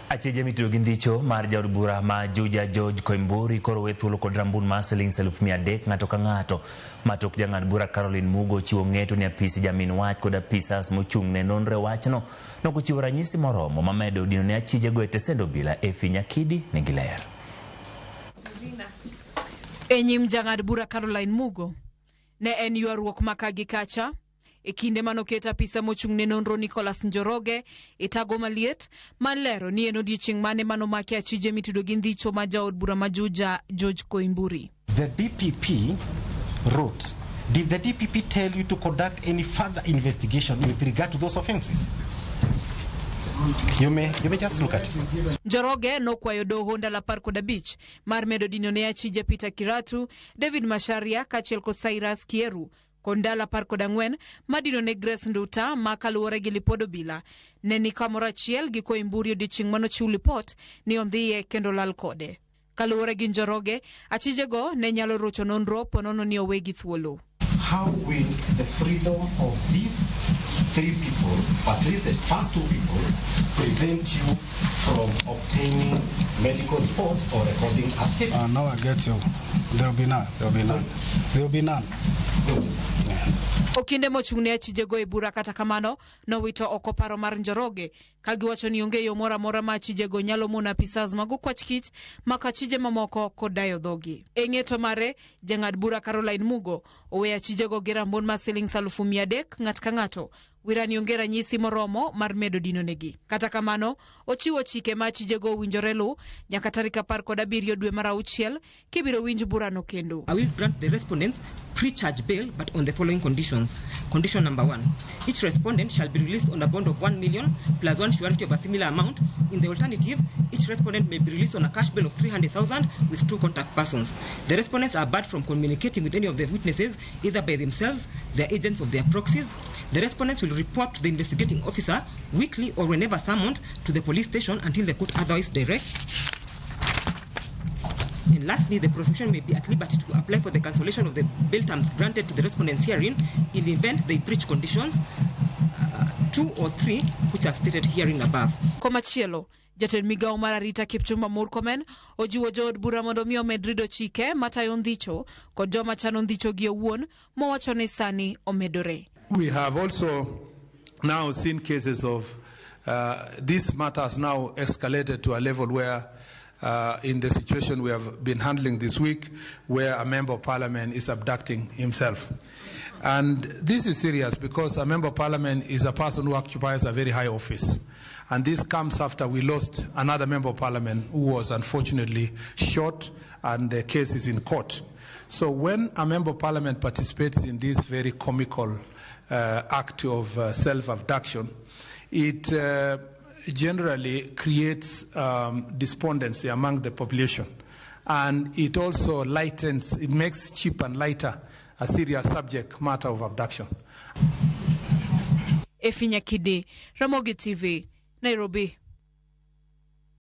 Achije mitudo gi ndicho mar jaod bura ma Juja George Koimburi koro we thuolo kod rambun mar siling 300,000 ng'ato ka ng'ato. Matok jang'ad bura Caroline Mugo chiwo ng'eto ni apisi jamin wach kod apisas mochung' ne nonro e wachno nokochiwo ranyisi moromo mamedo dino ne achije go e tesend obila Effie Nyakidi nigi ler. E nyim jang'ad bura Caroline Mugo, ne en ywaruok ma ka gi kacha e kinde manoket apisa mochung' ne nonro Nicholas Njoroge e tago maliet mar lero ni en odiechieng' mane manomaki achije mitudo gi ndhicho ma jaod bura ma Juja George Koimburi. The DPP wrote, did the DPP tell you to conduct any further investigation with regard to those offenses? You may just look at it. Njoroge nokwayo doho ndalo 15 mar medo dino ne achije Peter Kiratu, David Macharia kaachiel kod Cyrus Kieru kod ndalo 14 madino ne Grace Nduta ma kaluwore gi lipod obila ne ni kamoro achiel gi Koimburi odiechieng' manochiw lipot ni ondhiye kendo lal kode. Kaluwore gi Njoroge, achijego ne nyalo rocho nonro ponono ni owegi thuolo. How will the freedom of these three people, at least the first two people, prevent you from obtaining medical reports or recording a statement? Now I get you. There will be none. There will be none. There will be none. Okinde mochung' ne achijego e bura kata kamano nowito oko paro mar Njoroge ka giwacho ni onge yo moro amora ma achijego nyalo mono apisas mag okwach kich mako achije mamoko kod dayo dhogi. E ng'eto mare, jang'ad bura Caroline Mugo oweyo achijego gi rambun mar siling 300,000 ng'at ka ng'ato. Wirani onge ranyisi moromo mar medo dino negi. Kata kamano, ochiwo chike ma achijego owinjore luw nyaka tarik 17 dwe mar auchiel kibiro winj burano kendo. I will grant the respondents pre-charge bail, but on the following conditions. Condition number 1, each respondent shall be released on a bond of 1 million plus one surety of a similar amount. In the alternative, each respondent may be released on a cash bail of 300,000 with 2 contact persons. The respondents are barred from communicating with any of the witnesses, either by themselves, their agents, or their proxies. The respondents will report to the investigating officer weekly or whenever summoned to the police station until the court otherwise directs. And lastly, the prosecution may be at liberty to apply for the cancellation of the bail terms granted to the respondents herein in the event they breach conditions 2 or 3 which are stated herein above. Komachielo, jatend migawo mar arita Kipchumba Murkomen ojiwo jood bura mondo mi omed rido chike matayo ndhicho kod joma chano ndhicho gi owuon mowacho ni sani omedore. We have also now seen cases of this matter has now escalated to a level where in the situation we have been handling this week, where a member of parliament is abducting himself. And this is serious because a member of parliament is a person who occupies a very high office. And this comes after we lost another member of parliament who was unfortunately shot, and the case is in court. So when a member of parliament participates in this very comical act of self-abduction, it generally creates despondency among the population. And it also lightens, it makes cheap and lighter a serious subject matter of abduction. Effie Nyakidi, Ramogi TV, Nairobi.